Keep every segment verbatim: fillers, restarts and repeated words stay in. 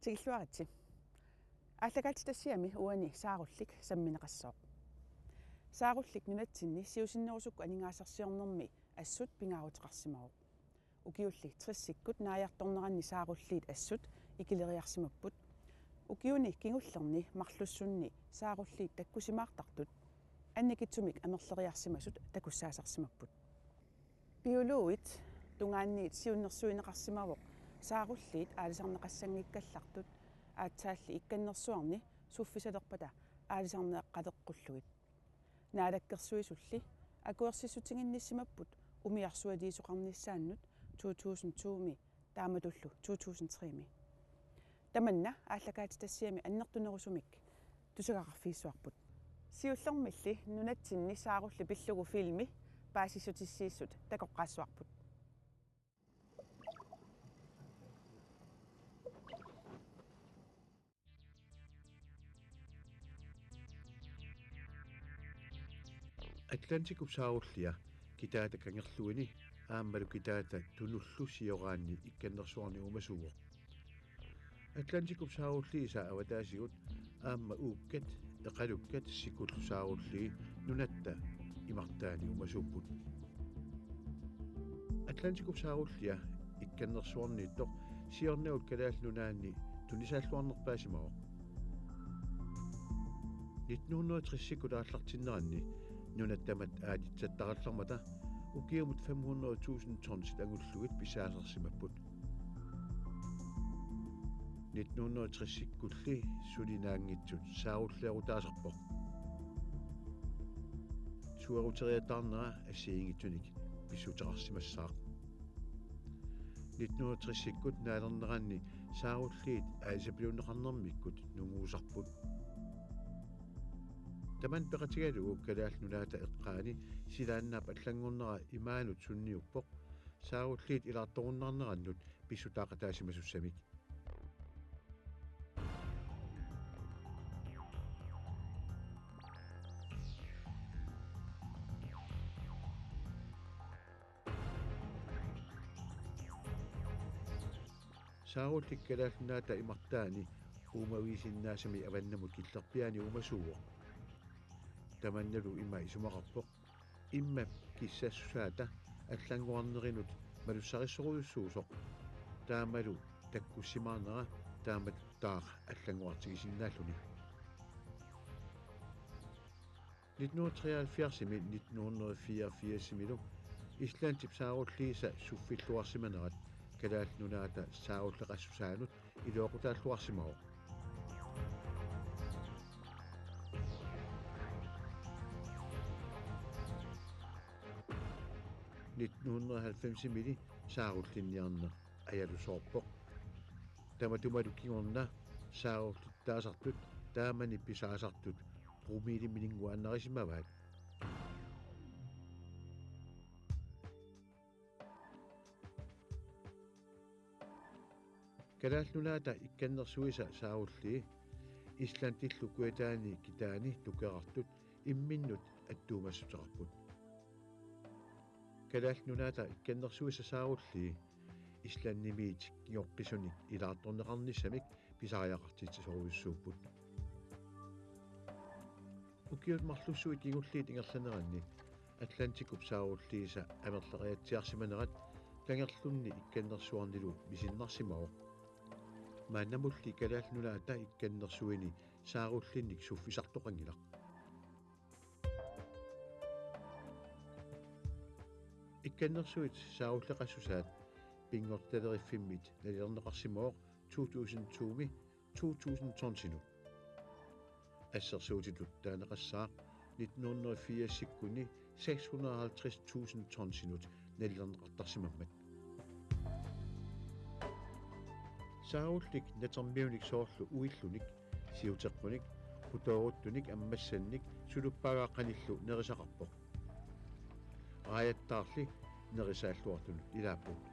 Tikilluaritsi. Aallakaatitassiami uani saarullik sammineqassooq. Saarullik nunatsinni siusinnerusukkut aningaasarsiornermi assut pingaaruteqarsimavoq. Ukiulli tressikkut naajartorneranni saarulliit assut ikileriarsimapput. Ukiuni kingullerni marlussunni saarulliit takkusimaartartut annikitsumik amerleriarsimasut takussaasarsimapput. Biologit tungaanniit siunnersuineqarsimavoq saarulliit aalisarneqassanngikkallartut, aatsaalli ikkannersuarni suffisalerpata aalisarneqaleqqullugit. Naalakkersuisulli akuersissutiginnissimapput umiarsualiisoqarnissaannut to tusind to-mi taamatullu to tusind tre-mi. Tamanna aallakaatitassiami annertunerusumik tusagaqarfigissavarput. Siullermilli nunatsinni saarulli pillugu filmi paasissutissiissut takoqqaassavarput. Atlantikup saarullia kitaata kangerluini aammalu kitaata tunullu sioraanni ikkannersuarni uumasuuvoq. Atlantikup saarulliisa avataasigut aamma uukkat, eqalukkat sikullu saarullii nunatta imartaani uumasuupput. Atlantikup saarullia ikkannersuarniittoq siornavut Kalaallit Nunaanni tunisaalluarnerpaasimavoq. Nitten hundrede tressikkut aallartinneranni nunat tamat aatitsattarallarmata ukiumut fem hundrede tusind tonsit angullugit pisaasarsimapput. Nitten hundrede tressikkulli suli naanngitsut saarulleerutaasarpoq. Sueruteriataarnera assigiinngitsunik pissuteqarsimassaaq. Nitten hundrede tressikkut naalerneranni saarulliit aalisapiluunneqarnermikkut nunguusarput. Tamanna peqatigalugu Kalaallit Nunaata eqqaani silaannaap allanngornera imaanut sunniuppoq, saarulliit ilaartorunnaarnerannut pissutaaqataasimasussamik. Saarullik Kalaallit Nunaata imartaani uumavigisinnaasami avannamut killerpiaani uumasuuvoq. Tamannalu ima isumaqarpoq: Immap kissassusaata allanngorarnerinut malussarissorujussuusoq, taamalu takkussimaarnera taamatuttaaq allanngorartigisinnaalluni. Nitten hundrede treoghalvfjerdsimi nitten hundrede fireogfirsimilu Islandip saarulliisa suffilluarsimanerat Kalaallit Nunaata saarulleqassusaanut iluaqutaalluarsimavoq. Nitten hundrede halvfemsimili saarullinniarneq ajalusoorpoq. Tamatumalu kingorna saarullittaasartut taamani pisaasartut promillemininnguaannarisimavaat. Kalaallit Nunaata ikkannersuisa saarullii Islandillu Kujataani kitaani tukerartut imminnut attuumassuteqarput. Kalaallit Nunaata ikkannersuisa saarullii Islandimiit kingoqqisunik ilaartorneqarnissamik pisariaqartitsisorujussuupput. Ukiut marlussuit kingulliit ingerlaneranni Atlantikup saarulliisa amerleriatsiarsimanerat kangerlunni ikkannersuarnilu misinnarsimavoq. Maannamulli Kalaallit Nunaata ikkannersuini saarullinnik suffisartoqanngilaq. Ikkannersuit saarulleqassusaat Pinngortitaleriffimmiit nalilerneqarsimavoq to tusind to-mi to tusind tonsinut. Assersuutitut taaneqassaaq nitten hundrede firsikkunni seks hundrede og halvtreds tusind tonsinut nalilerneqartarsimammat. Saarullik natermiunik soorlu uillunik, siuteqqunik, qutooruttunik ammassannik suluppaagaaqqanillu nerisaqarpoq. Raajattaarli nerisaalluartunut ilaapput.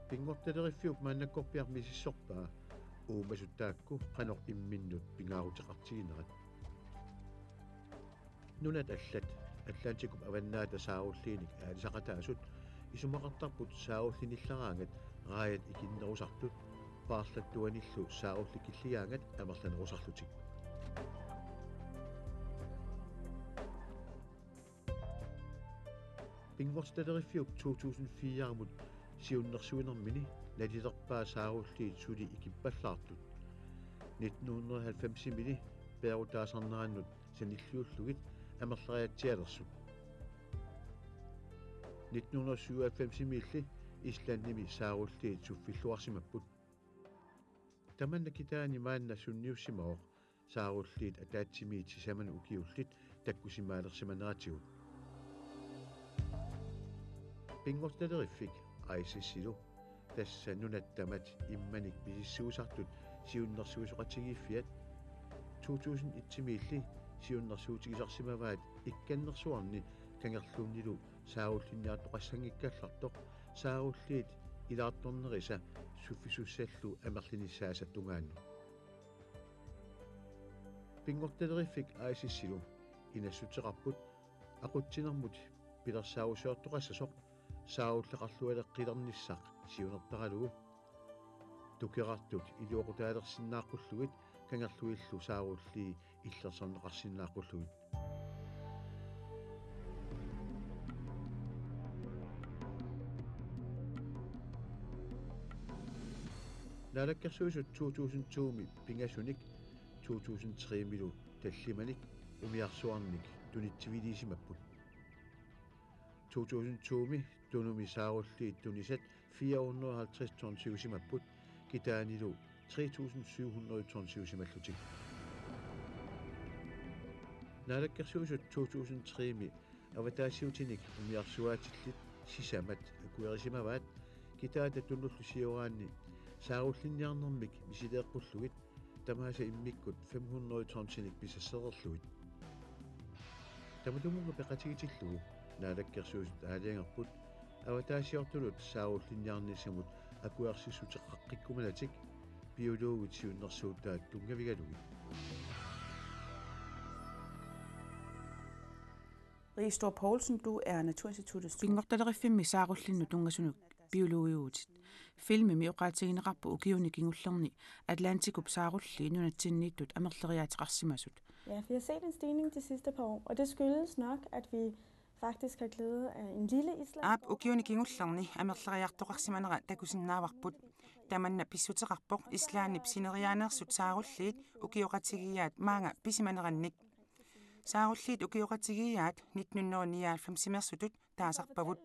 Pinngortitaleriviup maannakkorpiaq misissorpaa uumasut taakku qanoq imminnut pingaaruteqartiginerat. Nunat allat Atlantikup avannaata saarulliinik aalisaqataasut isumaqartarput saarullinilleraangat raajat ikinnerusartut, paarlattuanillu saarullikilligaangat amerlanerusarlutik. Pinngortitaleriffiup to tusind fire-mut siunnersuinermini nalilerpaat saarulliit suli ikippallaartut nitten hundrede og halvfems-imili peerutaasarnerannut sanilliullugit amerleriatsialersut. Nitten hundrede og syvoghalvfems-imiilli Islandimi saarulliit suffilluarsimapput. Tamanna kitaani maanna sunniussimavoq saarulliit ataatsimiit sisamanut ukiullit takkusimaalersimaneratigut. Pinngortitaleriffik ICES-ilu, tassa nunat tamat immanik pisissuusartut siunnersuisoqatigiiffiat, to tusind et-imiilli siunnersuutigisarsimavaat ikkannersuarni kangerlunnilu saarullinniartoqassanngikkallartoq saarulliit ilaartornerisa suffisussallu amerlinissaasa tungaanut. Pinngortitaleriffik ICES-ilu inassuteqarput aqutsinermut pilersaarusiortoqassasoq saarulleqarlualeqqilernissaq siunertaralugu. Tukerartut iluaqutaalersinnaaqqullugit kangerluillu saarullii illersorneqarsinnaaqqullugit. Naalakkersuisut to tusind to-mi pingasunik to tusind tre-milu tallimanik umiarsuarnik tunitsiviliisimapput. To tusind to-mi Tunumi saarulliit tunisat fire hundrede og halvtreds tonsiusimapput, kitaanilu tre tusind syv hundrede tonsiusimallutik. Naalakkersuisut to tusind tre-mi avataasiutinik umiarsuaatillit sisamat akuerisimavaat, kitaata tunullu sioraanni saarullinniarnermik misileeqqullugit tamaasa immikkut fem hundrede tonsinik pisassereerlugit. Tamatumunnga peqatigitillugu Naalakkersuisut aalajangerput avataasiortunut saarullinniarnissamut akuersissuteqaqqikkumanatik biologit siunnersuutaat tunngavigalugit. Rie Stor Poulsen, du er Naturinstituttets... Pinngortitaleriffimmi saarullinnut tunngasunut biologiuutit. Filmimi oqaatigineqarpoq ukiuni kingullerni Atlantikup saarulliit nunatsinniittut amerleriaateqarsimasut. Ja, vi har set en stigning de sidste par år, og det skyldes nok, at vi faktisk har glæde af en lille islandsk... Aap, ukiuni kingullerni amerleriartoqarsimanera takusinnaavarput. Tamanna pissuteqarpoq Islandip sineriaaneersut saarulliit ukioqatigiiaat maanga pisimanerannik. Saarulliit ukioqatigiiaat nitten hundrede nioghalvfems-imeersutut taasarpagut.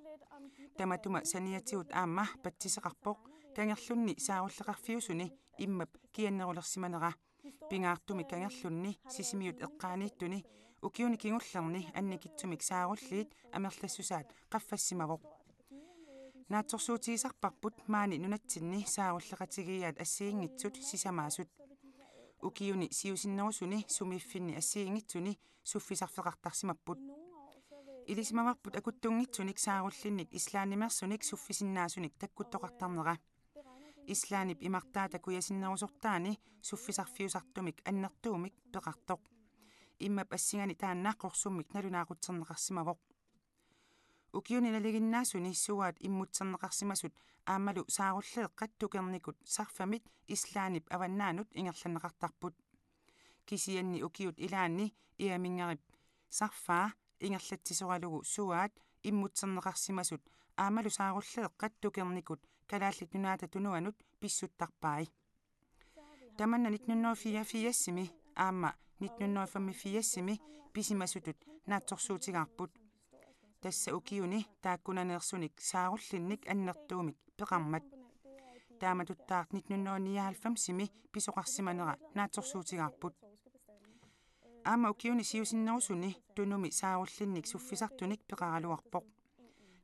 Tamatuma saniatigut aamma patsiseqarpoq kangerlunni saarulleqarfiusuni immap kiannerulersimanera. Pingaartumik kangerlunni Sisimiut eqqaaniittuni ukiuni kingullerni annikitsumik saarulliit amerlassusaat qaffassimavoq. Naatsorsuutigisarparput maani nunatsinni saarulleqatigiiaat assigiinngitsut sisamaasut. Ukiuni siusinnerusuni sumiiffinni assigiinngitsuni suffisarfeqartarsimapput. Ilisimavarput akuttunngitsunik saarullinnik Islandimeersunik suffisinnaasunik takkuttoqartarnera. Islandip imartaata kujasinnerusortaani suffisarfiusartumik annertuumik peqartoq. Immap assinganik taanna qorsummik nalunaaqutserneqarsimavoq. Ukiuni nalinginnaasuni suaat immutserneqarsimasut aammalu saarulleeqqat tukernikut sarfamit Islandip avannaanut ingerlanneqartarput. Kisianni ukiut ilaanni Iamingeriip sarfaa ingerlatsisoralugu suaat immutserneqarsimasut aammalu saarulleeqqat tukernikut Kalaallit Nunaata tunuanut pissuttarpai. Tamanna nitten hundrede fireogfirs-imi aamma nitten hundrede femogfirs-imi pisimasutut naatsorsuutigaarput. Tassa ukiuni taakkunaneersunik saarullinnik annertuumik peqarmat. Taamatuttaaq nitten hundrede nioghalvfems-imi pisoqarsimanera naatsorsuutigaarput. Aamma ukiuni siusinnerusuni Tunumi saarullinnik suffisartunik peqaraluarpoq.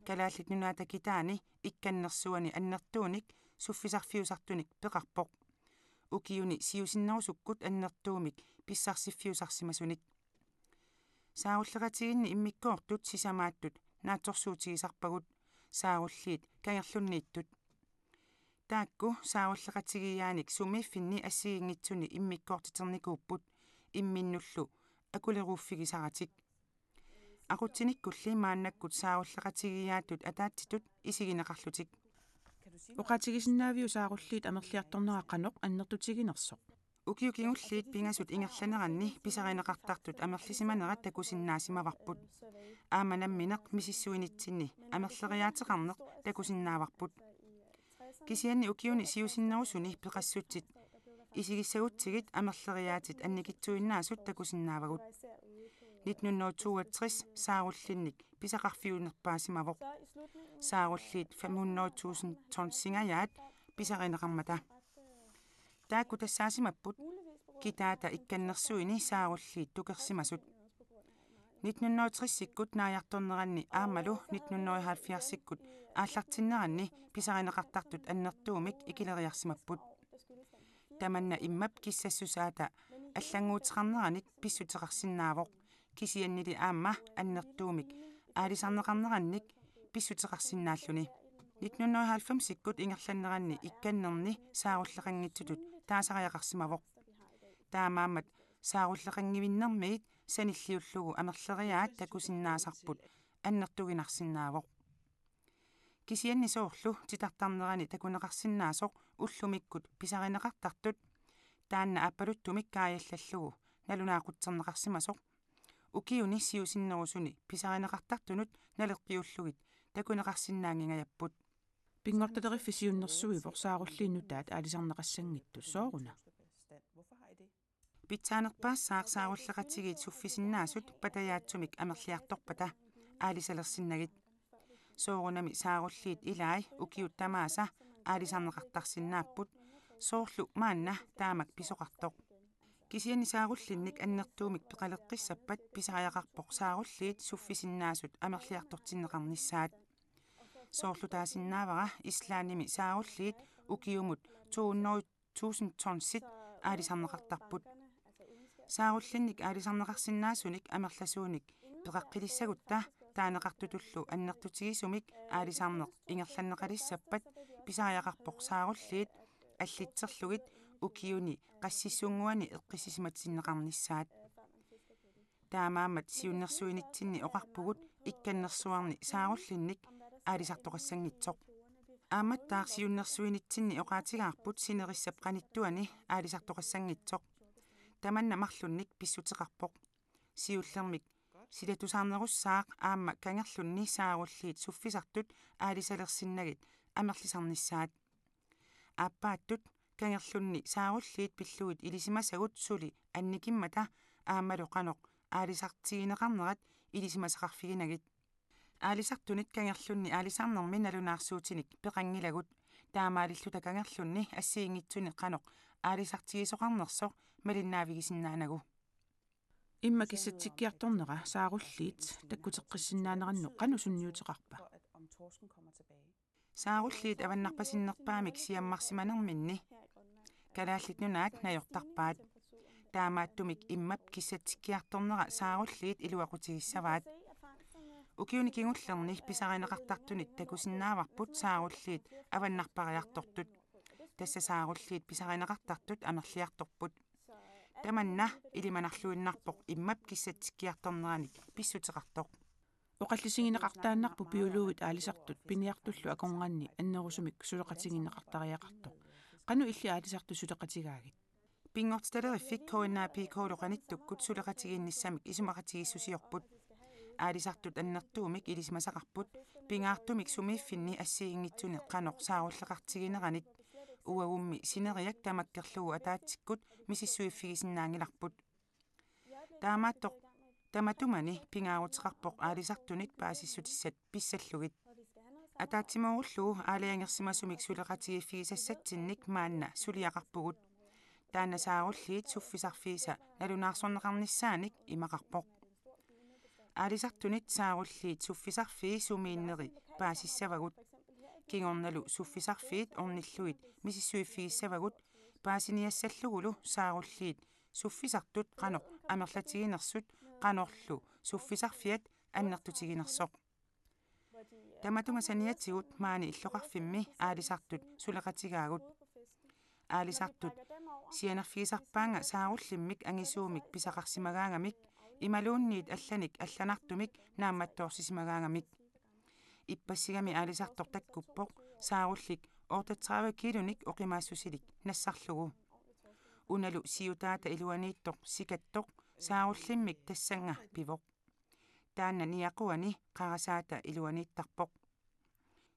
Kalaallit Nunaata kitaani ikkannersuani annertuunik suffisarfiusartunik peqarpoq. Ukiuni siusinnerusukkut annertuumik pissarsiffiusarsimasunik. Saarulleqatigiinni immikkoortut sisamaattut naatsorsuutigisarpagut saarulliit kangerlunniittut. Taakku saarulleqatigiiaanik sumiiffinni assigiinngitsuni immikkoortiternikuupput imminnullu akuleruuffigisaratik. Aqutsinikkulli maannakkut saarulleqatigiiaattut ataatsitut isigineqarlutik. Oqaatigisinnaaviuk saarulliit amerliartornerat qanoq annertutiginersoq? Ukiut kingulliit pingasut ingerlaneranni pisarineqartartut amerlisimanerat takusinnaasimavarput. Aamma nammineq misissuinitsinni amerleriaateqarneq takusinnaavarput. Kisianni ukiuni siusinnerusuni peqassutsit isigissagutsigit amerleriaatsit annikitsuinnaasut takusinnaavagut. Nitten hundrede toogtres saarullinnik pisaqarfiunerpaasimavoq. Saarulliit fem hundrede tusind tonsingajaat pisarineqarmata. Taakku tassaasimapput kitaata ikkannersuini saarulliit tukersimasut. Nitten hundrede tresikkut naajartorneranni aammalu nitten hundrede halvfjerdsikkut aallartinneranni pisarineqartartut annertuumik ikileriarsimapput. Tamanna immap kissassusaata allannguuteqarneranik pissuteqarsinnaavoq, kisiannili aamma annertuumik aalisarneqarnerannik pissuteqarsinnaalluni. Nitten hundrede halvfemsikkut ingerlaneranni ikkannerni saarulleqanngitsutut taasariaqarsimavoq. Taamaammat saarulleqanngivinnermiit sanilliullugu amerleriaat takusinnaasarput annertuginarsinnaavoq. Kisianni soorlu titartarnerani takuneqarsinnaasoq ullumikkut pisarineqartartut, taanna aappaluttumik kaajallallugu nalunaaqutserneqarsimasoq, ukiuni siusinnerusuni pisarineqartartunut naleqqiullugit takuneqarsinnaanngingajapput. Pinngortitaleriffik siunnersuivoq saarulliit nutaat aalisarneqassanngitsut, sooruna? Pitsaanerpaassaaq saarulleqatigiit suffisinnaasut patajaatsumik amerliartorpata aalisalersinnagit. Soorunami saarulliit ilai ukiut tamaasa aalisarneqartarsinnaapput, soorlu maanna taamak pisoqartoq. Kisianni saarullinnik annertuumik peqaleqqissappat pisariaqarpoq saarulliit suffisinnaasut amerliartortinneqarnissaat. Soorlu taasinnaavara Islandimi saarulliit ukiumut to hundrede tusind tonsit aalisarneqartarput. Saarullinnik aalisarneqarsinnaasunik amerlasuunik peqaqqilissagutta taaneqartutullu annertutigisumik aalisarneq ingerlanneqalissappat pisariaqarpoq saarulliit allitserlugit ukiuni qassissunnguani eqqissisimatinneqarnissaat. Taamaammat siunnersuinitsinni oqarpugut ikkannersuarni saarullinnik aalisartoqassanngitsoq. Aammattaaq siunnersuinitsinni oqaatigaarput sinerissap qanittuani aalisartoqassanngitsoq. Tamanna marlunnik pissuteqarpoq. Siullermik silatusaarnerussaaq aamma kangerlunni saarulliit suffisartut aalisalersinnagit amerlisarnissaat. Aappaattut kangerlunni saarulliit pillugit ilisimasagut suli annikimmata aammalu qanoq aalisartigineqarnerat ilisimasaqarfiginagit. Aalisartunit kangerlunni aalisarnermi nalunaarsuutinik peqanngilagut, taamaalilluta kangerlunni assigiinngitsuni qanoq aalisartigisoqarnersoq malinnaavigisinnaanagu. Imma kissatsikkiartornera saarulliit takkuteqqissinnaanerannut qanoq sunniuteqarpa? Saarulliit avannarpasinnerpaamik siammarsimanerminni Kalaallit Nunaat najortarpaat. Taamaattumik immap kissatsikkiartornera saarulliit iluaqutigissavaat. Ukiuni kingullerni pisarineqartartunit takusinnaavarput saarulliit avannarpariartortut. Tassa saarulliit pisarineqartartut amerliartorput. Tamanna ilimanarluinnarpoq immap kissatsikkiartorneranik pissuteqartoq. Oqallisigineqartaannarpoq biologit aalisartut piniartullu akornanni annerusumik suleqatigineqartariaqartoq. Qanoq illit aalisartut suleqatigaagit? Pinngortitaleriffik K N A P K-lu qanittukkut suleqatigiinnissamik isumaqatigiissusiorput. Aalisartut annertuumik ilisimasaqarput, pingaartumik sumiiffinni assigiinngitsuni qanoq saarulleqartigineranik. Uagummi sineriak tamakkerlugu ataatsikkut misissuiffigisinnaanngilarput. Taamaattoq tamatumani pingaaruteqarpoq aalisartunit paasissutissat pissallugit. Ataatsimoorullugu aalajangersimasumik suleqatigiiffigisassatsinnik maanna suliaqarpugut. Taanna saarulliit suffisarfiisa nalunaarsorneqarnissaanik imaqarpoq. Aalisartunit saarulliit suffisarfii sumiinneri paasissavagut. Kingornalu suffisarfiit ornillugit misissuiffigissavagut, paasiniassallugulu saarulliit suffisartut qanoq amerlatiginersut qanorlu suffisarfiat annertutiginersoq. Tamatuma saniatigut maani illoqarfimmi aalisartut suleqatigaagut. Aalisartut sianerfigisarpaannga saarullimmik angisuumik pisaqarsimagaangamik imaluunniit allanik allanartumik naammattoorsisimagaangamik. Ippassigami aalisartoq takkuppoq saarullik otteogtredive kilunik oqimaassusilik nassarlugu. Unalu siutaata iluaniittoq sikattoq saarullimmik tassannga pivoq. Taanna niaquani qarasaata iluaniittarpoq.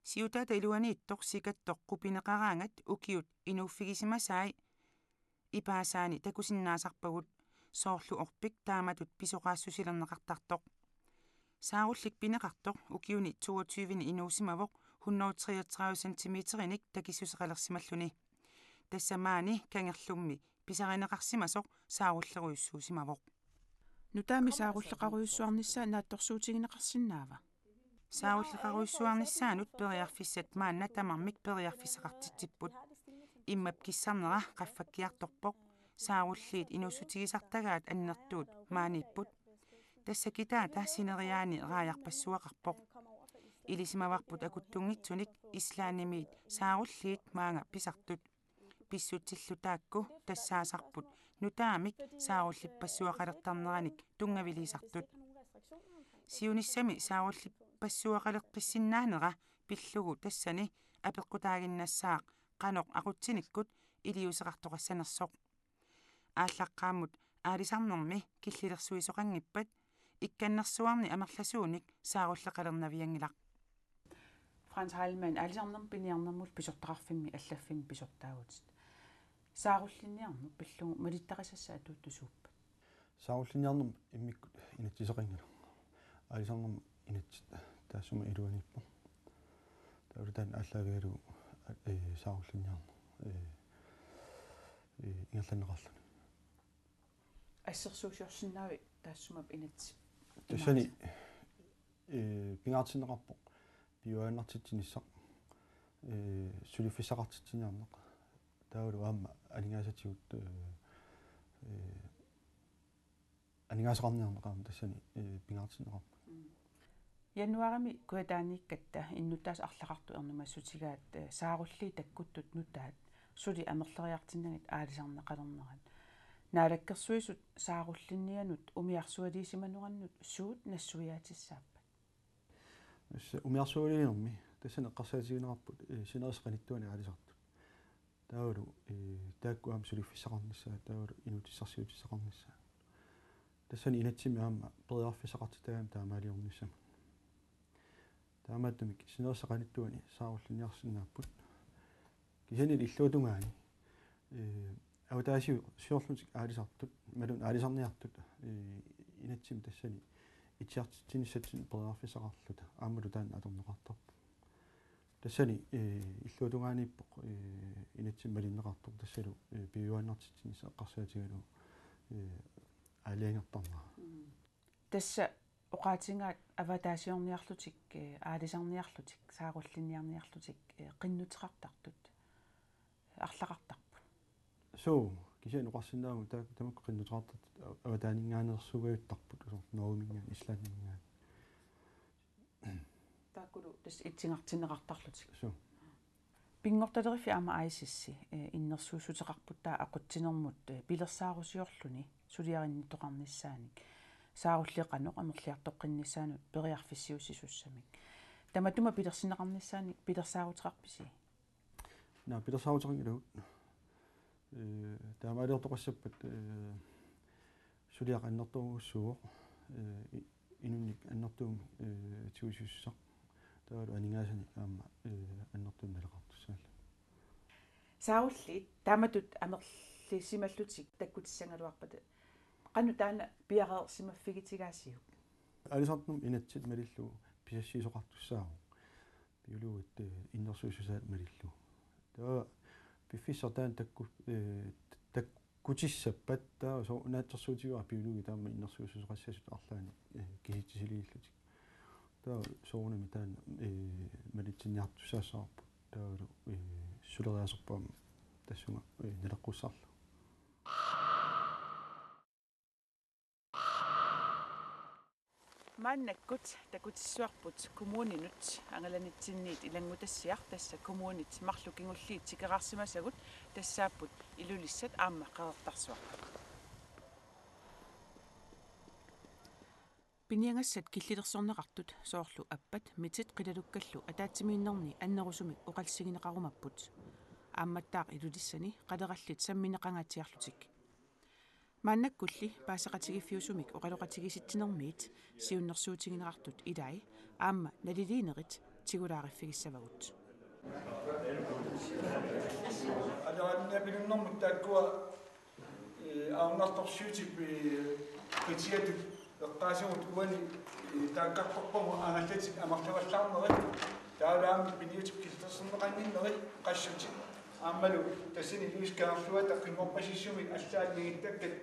Siutaata iluaniittoq sikattoq qupineqaraangat ukiut inuuffigisimasai ipaasaani takusinnaasarpagut, soorlu orpik taamatut pisoqaassusilerneqartartoq. Saarullik pineqartoq ukiuni toogtyve-ni inuusimavoq hundrede treogtredive centimeterinik takissuseqalersimalluni. Tassa maani kangerlummi pisarineqarsimasoq saarullerujussuusimavoq. Nutaamik saarulleqarujussuarnissaa naatsorsuutigineqarsinnaava? Saarulleqarujussuarnissaanut periarfissat maanna tamarmik periarfissaqartitsipput. Immap kissarnera qaffakkiartorpoq. Saarulliit inuussutigisartagaat annertuut maaniipput. Tassa kitaata sineriaani raajarpassuaqarpoq. Ilisimavarput akuttunngitsunik Islandimiit saarulliit maanga pisartut. Pissutsillu taakku tassaasarput nutaamik saarullippassuaqalertarneranik tunngaviliisartut. Siunissami saarullippassuaqaleqqissinnaanera pillugu tassani apeqqutaaginnassaaq qanoq aqutsinikkut iliuuseqartoqassanersoq. Aallaqqaammut aalisarnermi killilersuisoqanngippat ikkannersuarni amerlasuunik saarulleqalernavianngilaq. Frans Heilmann, aalisarnermut piniarnermullu pisortaqarfimmi allaffimmi pisortaavutit. Saarullinniarneq pillugu malittarisassat atuuttut suuppat? Saarullinniarnermut immikkut inatsiseqanngilaq. Aalisarnermut inatsit taassuma iluaniippoq. Taavalu taanna aallaavigalugu, ee, saarullinniarneq, ee, ee, ingerlanneqarluni. Assersuusiorsinnaavit taassuma inatsit? Tassani, imaattoq, ee, pingaartinneqarpoq piujuaannartitsinissaq, ee, suliffissaqartitsiniarneq. Taavalu aamma aningaasatigut, ee, ee, aningaasaqarniarneq aamma tassani, ee, pingaartinneqarpoq. Mm. Januaarimi Kujataaniikkatta innuttaasut arlaqartut ernumassutigaat, ee, saarulliit takkuttut nutaat suli amerleriartinnagit aalisarneqalernerat. Naalakkersuisut saarullinnianut umiarsualiisimanerannut suut nassuiaatissaappat? Tassa umiarsualiinermi tassani eqqarsaatigineqarput, ee, sinerissap qanittuani aalisartut. Taavalu, ee, taakku aamma suliffissaqarnissaat, taavalu inuutissarsiutissaqarnissaat. Tassani inatsimmi aamma periarfissaqartitagami taamaaliornissamut. Taamaattumik sinerissap qanittuani saarullinniarsinnaapput. Kisianni illuatungaani, ee, avataasiorlutik aalisartut, imaluunniit aalisarniartut, ee, inatsimmi tassani itsiartitsinissatsinnut periarfissaqarluta aammalu taanna atorneqartarpoq. Tassani, ee, illuatungaaniippoq, ee, inatsimmi malinneqartoq tassalu, ee, piujuaannartitsinissaq eqqarsaatigalugu, ee, aalajangertarnera. Mm. Tassa oqaatigaat avataasiorniarlutik, ee, aalisarniarlutik, saarullinniarniarlutik, ee, qinnuteqartartut arlaqartarput. Suu, kisianni oqarsinnaavunga taakku tamakku qinnuteqartartut av-, avataaninngaanneersuugajuttarput, usoq Norgeminngaanniit, Islandiminngaanniit. Taakkulu tassa itsigartinneqartarlutik. Suu. Pinngortitaleriffik aamma I C C, ee, innersuussuteqarput taava aqutsinermut, ee, pilersaarusiorluni suliarinnittoqarnissaanik. Saarulliit qanoq amerliartoqqinnissaanut periarfissiuussisussamik. Tamatuma pilersinneqarnissaanik pilersaaruteqarpisi? Naa, pilersaaruteqanngilagut. Ee, taamaaliortoqassappat, ee, suliaq annertoorujussuuvoq, ee, i-, inunnik annertuumik, ee, tigusisussaaq. Taavalu aningaasanik aamma, ee, annertuumik naleqartussaalluni. Saarulliit taamatut amerlisimallutik takkutissagaluarpata qanoq taanna piareersimaffigitigaasiuk? Aalisarnermut inatsit malillugu pisassiisoqartussaavoq. Piulugut, ee, innersuussusaa malillugu. Taava piffissaq taanna takku-, ee, takkutissappat taava soo-, naatsorsuutigaara piulugit taama innersuussuseqassasut arlaannik, ee, kisitsisiligillutik. Taava soorunami taanna, ee, malitsinniartussaassavarput. Taavalu, ee, suleriaaserput aamma tassunga, ee, naleqqussarlugu. Maannakkut takutissavarput kommuninut angalanitsinniit ilanngutassiaq, tassa kommunit marluk kingulliit tikeraarsimasagut tassaapput Ilulissat aamma Qeqertarsuaq. Piniagassat killilersorneqartut soorlu appat, mitit qilalukkallu ataatsimiinnerni annerusumik oqallisigineqarumapput. Aammattaaq Ilulissani qalerallit sammineqangaatsiarlutik. Maannakkulli paaseqatigiiffiusumik oqaloqatigiissitsinermiit siunnersuutigineqartut ilai aamma naliliinerit tigulaariffigissavagut. Qaleralinniapilunnermut taakkua, ee, ajornartorsiutip, ee, qitiatut eqqaasagut uani, ee, taakkartorpagut angallatit amerlavallaarnerit, taavalu aamma piniutip killilersorneqannginneri qassutit. Aammalu tassani Louise Kangerluata qimmorpasissumik allaat nangittakkat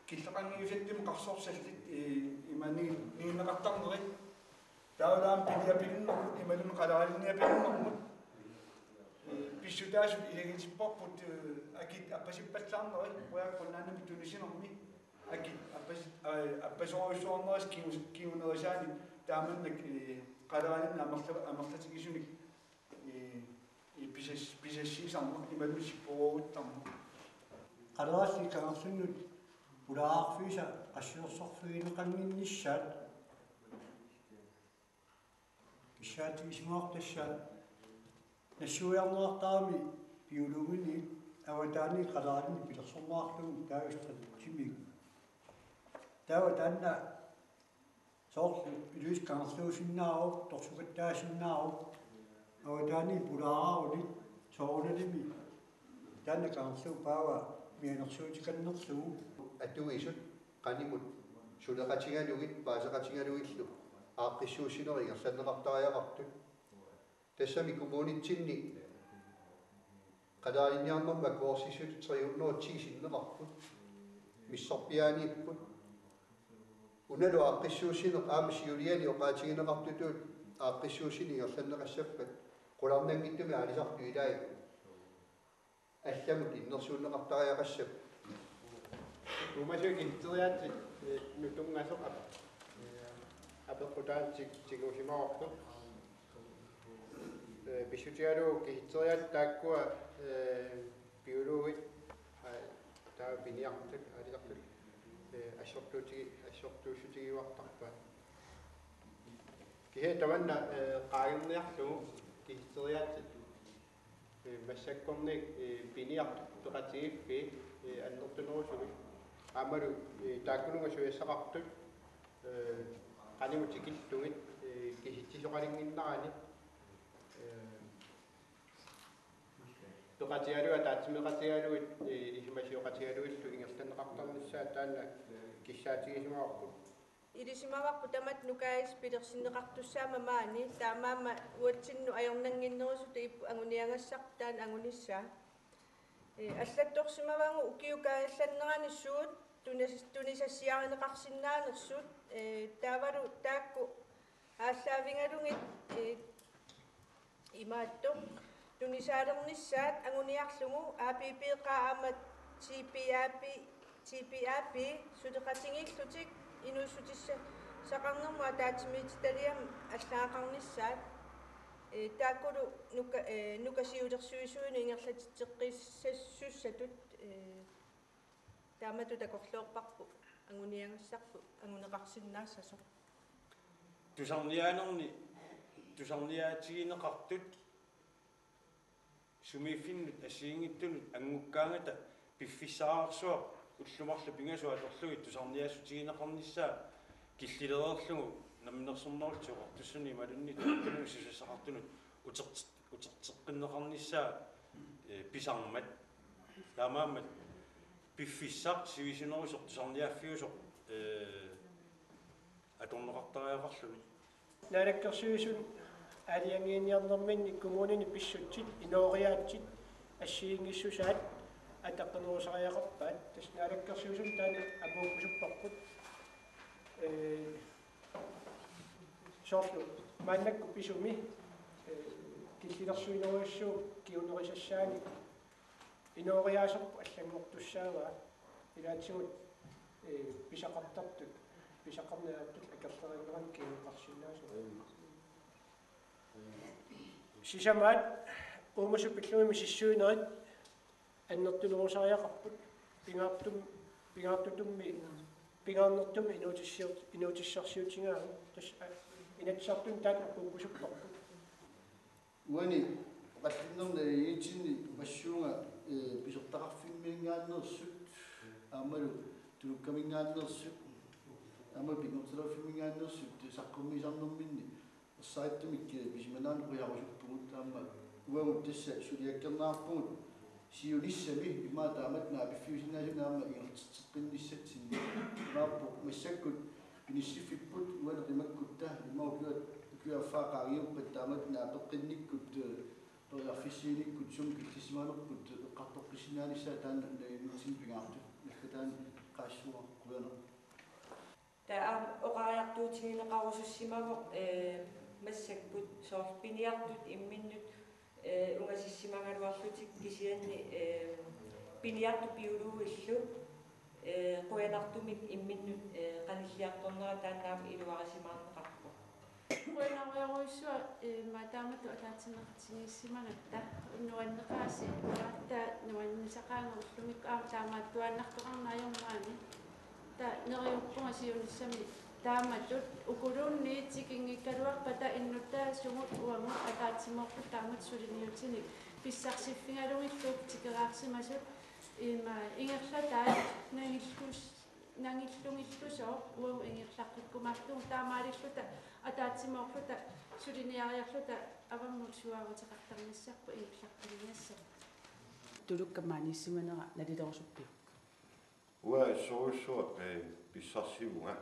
killeqanngivissattumik qarsorsallit, ee, ima ni-, niinneqartarneri. Taavalu aamma piniapilunnermut imaluunniit qaleralinniapilunnermut, ee, pissutaasut ilagitipparput, ee, akit appasippallaarneri, uagut Grønlandimi tunisinermi akit appas-, ee, appasorujussuarnerisa kingu-, kingunerisaanik taamannak, ee, qaleralinnik amerla-, amerlatigisunik, ee, ee, pisas-, pisassiisarneq imaluunniit sipporuuttarneq. Qalerallit kangerlunnut pulaarfisa assersorfigineqannginnissaat kissaatigisimavoq tassa nassuiarneqartarami biologiniit avataaniit qaleralinnik pilersorneqarlugu taavista timik. Taava taanna soorlu Ilulissat kangerluusinnaavoq, torsukattaasinnaavoq, avataaniit pulaararuni soorunalimi taanna kangerluup paava mianersuutikannerlugu. Atuisut qanimut suleqatigalugit paaseqatigalugillu aaqqissuussinerit ingerlanneqartariaqartut. Tassami kommunitsinni qaleralinniarnermi akuersissutut tre hundrede og ti sinneqarput, missorpiaaniipput. Unalu aaqqissuussineq aamma siuliani oqaatigineqartutut aaqqissuussineq ingerlanneqassappat qularnanngitsumik aalisartut ilai allamut innersuunneqartariaqassapput. Uumasut kihitteriaatsit, ee, nutunngasoq ap-, ee, apeqqutaanut tigusimavarput. Ee, pissutigalugu kihitteriaatsit taakkua, ee, biologit, aa, taava piniartut, aalisartut, ee, assortuutigi-, assortuussutigiuartarpaat. Kisianni tamanna, ee, qaangerniarlugu kihitteriaatsit, ee, massakkorniit, ee, piniartut peqatigiiffiit, ee, annertunerusumik. Aammalu, ee, taakkununnga suliassaqartut, ee, qanimut tikillugit, ee, kisitsisoqalinnginnarani, ee, peqatigalugit, ataatsimeeqatigalugit, ee, isumasioqatigalugillu ingerlanneqartarnissaat taanna kissaatigisimavoq. Ilisimavarput tamatta nukaajis pilersinneqartussaammat maani, taamaammat uatsinnut ajornannginnerusutut ipput anguniagassarput taanna angunissaa. Ee, allattorsimavagut ukiup kaajallannerani suut tunis-, tunisassiarineqarsinnaanersut, ee, taavalu taakku aallaavigalugit, ee, imaattoq tunisaalernissaat anguniarlugu A P P-qaa aamma T P A P, T P A P suleqatigiillutik inuussutissaqarnermut ataatsimiititaliami allagaqarnissaat, ee, taakkulu nuka-, ee, Nuka siulersuisuinut ingerlatitseqqissasussatut, ee, taamatut takorloorparput anguniagassarput anguneqarsinnaassasoq. Tusarniaanerni tusarniaatigineqartut sumiiffinnut assigiinngitsunut angukkaangata piffissarsuaq ullut marluk pingasut atorlugit tusarniaassutigineqarnissaa killilereerlugu Namminersornerullutik Oqartussani imaluunniit taakkununnga susassaqartunut uterti-, uterteqqinneqarnissaa, ee, pisarmat. Taamaammat piffissaq sivisunerusoq tusarniaaffiusoq, ee, atorneqartariaqarluni. Naalakkersuisut aalajangiiniarnerminni kommunini pissutsit inooriaatsit assigiinngissusaat ataqqinerusariaqarpaat. Tassa Naalakkersuisut taanna apuukkusupparput. Ee, soorlu maannakkut pisumi, ee, killilersuinerujussuup kingunerisassaani inooriaaserput allanngortussaavaa. Ilaatigut, ee, pisaqartartut, pisaqarneq ajortut akerleriinerannut kinguneqarsinnaasut. Sisamaat uumasut pillugit misissuinerit annertunerusariaqarput. Pingaartum-, pingaartutummi Pingaarnertumik inuutissior-, inuutissarsiutigaagut, tassa, aa, Inatsisartuni taanna apuukkusupparput. Uani oqallinnerni naliliinitsinni oqassuunga, ee, pisortaqarfimminngaanneersut, aammalu tulukkaminngaanneersut, aammalu pinngortilerfimminngaanneersut saqqummiisarnerminni ersarittumik, ee, pisimanaanik qujarusuppugut, aamma uagut tassa suliakkerneqarpugut siunissami immaqa taamatut naapiffiusinnaasunik aamma ingerlateqqinnissatsinni. Imaappoq massakkut inissiffipput uani qimakkutta immaqa ukiua-, ukiup affaa qaangiuppat taamatut naapeqqinnikkut, ee, periarfissiinikkut sumut killissimanerput eqqartoqqissinnaanissaa taanna naliliinitsinni pingaartut naggataani qaassuaq qujanaq. Taava aamma oqariartuutigineqarusussimavoq, ee, massakkut soorlu piniartut imminnut, ee, ungasissimagaluarlutik kisianni, ee, piniartut biologillu, ee, qujanartumik imminnut, ee, qanilliartornera taanna aamma iluarisimaarneqarpoq. Qujanarujorujussuaq, ee, immaqa taamatut ataatsimeeqatigiissimagatta, nuanneqaasi, taava nuannisaqaanga ullumikkut aamma taamaattuaannartoqarneq ajormaani. Taava neriuppunga siunissami taamatut ukuluunniit tikinngikkaluarpata innuttaasut uagut ataatsimoorluta taamatut suliniutinik pissarsiffigalugillu tikeraarsimasut, ima, ingerlataat nangillus-, nangillugillusooq uagut ingerlaqqikkumaartugut, taamaalilluta ataatsimoorluta suliniariarluta avammut suaaruteqartarnissarput ingerlaqqinnissamut. Tulukkamut maaniissimanera nalilerusuppiuk? Uanga assorujussuaq, ee, pissarsivunga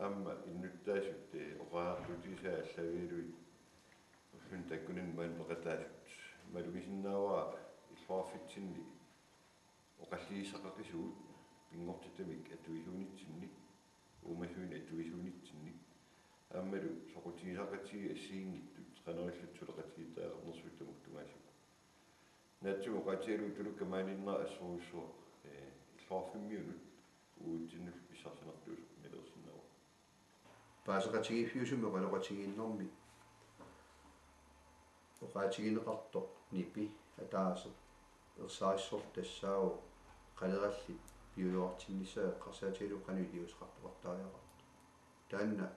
aamma innuttaasut, ee, oqariartuutigisaat allavigalugit ulluni taakkunani maani peqataasut. Malugisinnaavara illoqarfitsinni oqalliseqaqisugut pinngortitamik atuisuunitsinni, uumasuineq atuisuunitsinni, aammalu soqutigisaqatigiit assigiinngitsut qanoq ililluta suleqatigiittariaqarnersugut tamakku tungaasigut. Naatsumik oqaatigalugu tulukkamut maaniinnera assorujussuaq, ee, illoqarfimmiunut uagutsinnullu pissarsinartuusoq nalilersinnaavara. Paaseqatigiiffiusumik oqaloqatigiinnermi oqaatigineqartoq nipi ataaseq ersarissorlu tassaavoq qalerallit piujuartinnissaat eqqarsaatigalugu qanoq iliuuseqartoqartariaqartoq. Taanna,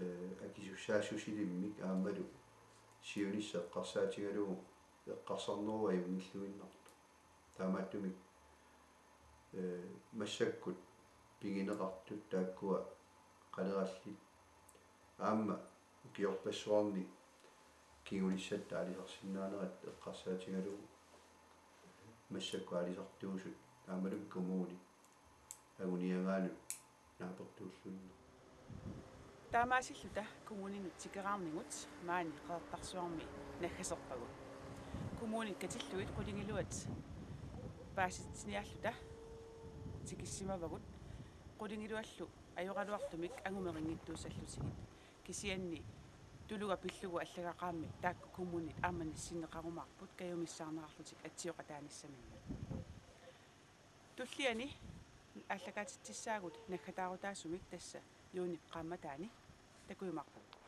ee, akisussaassusilimmik aammalu siunissaq eqqarsaatigalugu eqqarsarnerup ajunngilluinnartoq. Taamaattumik, ee, massakkut pigineqartut taakkua qalerallit aamma ukiorpassuarni kingunissatta aalisarsinnaanerat eqqarsaatigalugu massakkut aalisartuusut aammalu kommuni anguniagaanut naapertuulluinnarpoq. Taamaasilluta kommuninut tikeraarnigut maani Qeqertarsuarmi naggaserpagut. Kommunit katillugit qulingiluat paasitsiniarluta tikissimavagut, qulingiluallu ajoraluartumik angumerinngitsuussallutigit. Kisianni tuluga pillugu allagaqaramik taakku kommunit aamma nassiunneqarumaarput kajumissaarneqarlutik atsioqataanissaminnut. Tulliani aallakaatitsissaagut naggataarutaasumik tassa juunip qaammataani takujumaarpagut.